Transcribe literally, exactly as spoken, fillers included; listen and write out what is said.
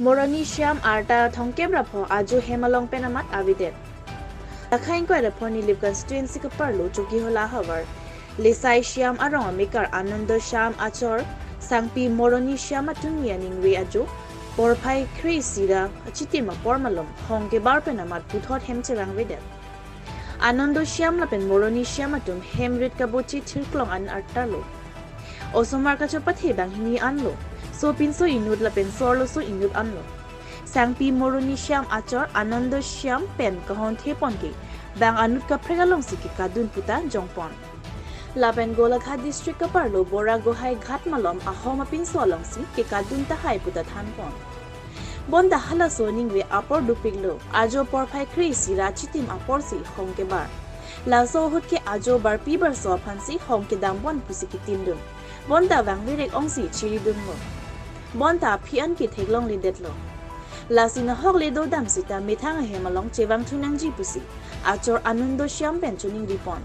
Moroni Shyam arta thongkep ra pho ajo hem along pen amat avedet. Lakha ingkoi ra pho Nilip constituency kaparlo Chokihola ahavar Lesai Shyam arong amekar Anando Shyam achor sangpi Moroni Shyam atum ni aningve ajo porphai kre-isi ra achitim apor malom hong kebar pen amat puthot hem chevangvedet. Anando Shyam lapen Moroni Shyam atum hem rit kabochi thirklong an artarlo. Osomar kachopathe banghini anlo. Sopinso inut lapen so-arloso inut anlo. Sangpi Moroni Shyam achor Anando Shyam pen kahon thepon ke bang anut kaprek alongsi kekadun puta jongpon. Lapen Golaghat district kaparlo Bora Gohai Ghat malom ahom apinso alongsi kekadun tahai puta thanpon. Bonta halaso aningve apor dopiklo. Ajo porphai kre-isi ra achitim aporsi hong kebar. Laso ahut ke ajo barpi barso aphansi hong kedam pon pusi kitimdun. Bonta vangverek ongsi chiridunlo. Bonta aphi an ke theklongledetlo. Lasi nahok le dodam sita methang ahem along chevangthu nangji pusi achor Anando Shyam pen choningripon.